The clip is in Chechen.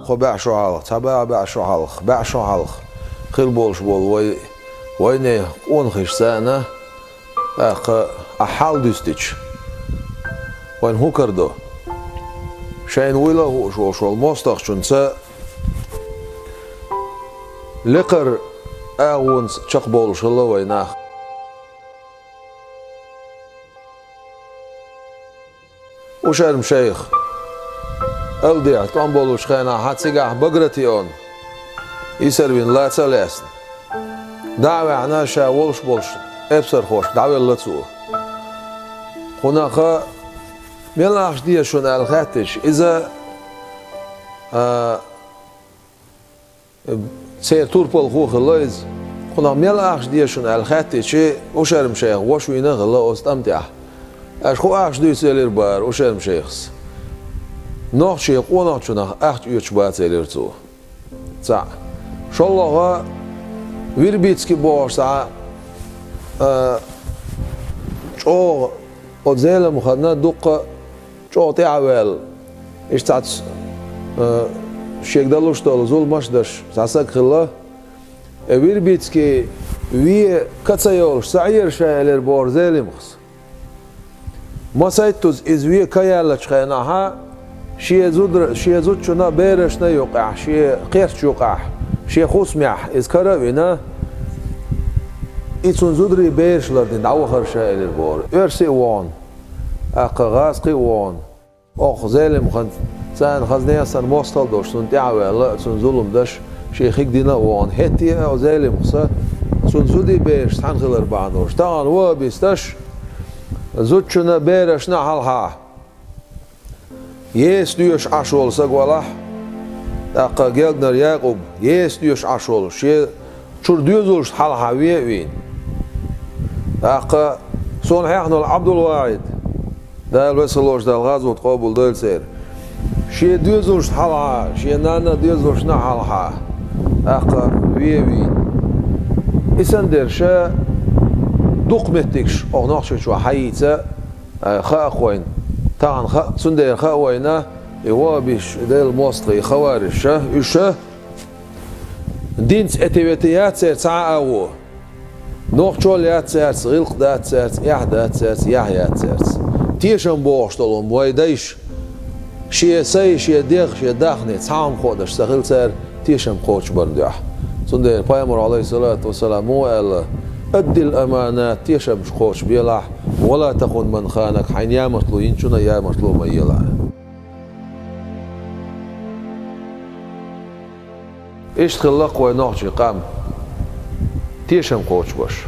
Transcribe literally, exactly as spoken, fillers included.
Кхо бӀе шо хьалха, цхьа бӀе, бӀе шо хьалха, бӀе шо хьалха хила болуш болу вай, вайнехан къонахашца а, тӀаккха ахь хьал дуьстича, вайна хӀун карадо? Шайна вуйла а хууш волуш волу мостагӀчунца лекхара агӀонца чекхбовлуш хилла вай нах. Ушерма-шайх, Алдехьа тӀом болучу хенахь цигахь Багратионна йисар вина лаца а лаьцна, дӀа а ваьхьна, ша волуш болчу эпсархошка дӀавелла цо. Кхунах мел ахча деза шуна аьлла хаьттича, иза, а, церан турпалхо хилла иза. Кхунах мел ахча деза шуна аьлла хаьттича, Ушерма-шайх воша вийна а хилла оцу тӀам тӀехь. Аша хӀун ахча дуьйцу элира бахара Ушерма-шайхас. Нохчийн къонахчунах ахча оьцуш бац элира цо. Цхьаъ. ШолгӀа, Вербицкий бохуш цхьа, а, чӀогӀа оцу Зелимхана дуккха а чӀогӀа тӀаьхьаваьлла, иштта цхьацца, а, шега далуш долу зуламаш а деш цхьа саг хилла. Э, Вербицкий вен ка ца йолуш ца Ӏера ша элира бохура Зелимхас. Масийттаза иза вен ка яьллачу хенахь, шен зудра-, шен зудчунна а, берашна а юкъахь, шен кхерча юкъахь, шен хӀусамехь иза кара а вина, и цунна зударий, бераш лардина дӀавахара ша элира бохура. Оьрси а вахана, тӀаккха гӀазкхи а вахана. Оха Зелимхана царна хазне а санна мостагӀа а долуш, цунна тӀаьхьаваьлла, цунна зулам деш, шен хиг дина а вахана. ХӀетте а Зелимхас цунна зудий, бераш цхьаьна хилар бахьана долуш. Тахана вахӀабисташ зудчунна а, берашна а хьалха Есаца доьшуш Ӏаш волу саг валахь, тӀаккха Гелгнар Якъуб, Есаца доьшуш Ӏаш волу, шен чуьра доьзалшна хьалха вен а вийна. ТӀаккха суна хьехна волу Ӏабдул-ВахӀид, Дала весалош Дала гӀазот къобалдойла церан, шен доьзалшна хьалха, шен нанна а, доьзалшна а хьалха, тӀаккха вен а вийна. И санна дерш дукха меттигаш оха Нохчийчохь хьайийца, а, хаа-кх вайна. Тахана хаа, цундела хаа вайна, и вахӀабисташ, Делан мостагӀий, хаварижаш, уьш динца эти-вети яц церан цхьа а агӀо. Нохчалла яц цаьрца, гӀиллакх дац цаьрца, эхь дац цаьрца, яхь яц цаьрца. Тешам бохуш долу хӀума вайн дайша шен сай, шен дегӀ, шен даьхни цхьа хӀума кхоадеш ца хилла цара тешам кхочушбарна дуьхьа. Цундела Пайхамаро, Ӏалайхиссалату вассалам, муха аьлла: «Аддил аманат», тешамаш кхочушбелахь, «ва ла тахун ман ханак», хьайна ямартло йинчунна а ямартло ма елахь. Иштта хилла-кх вайн нохчийн къам, тешам кхочушбеш.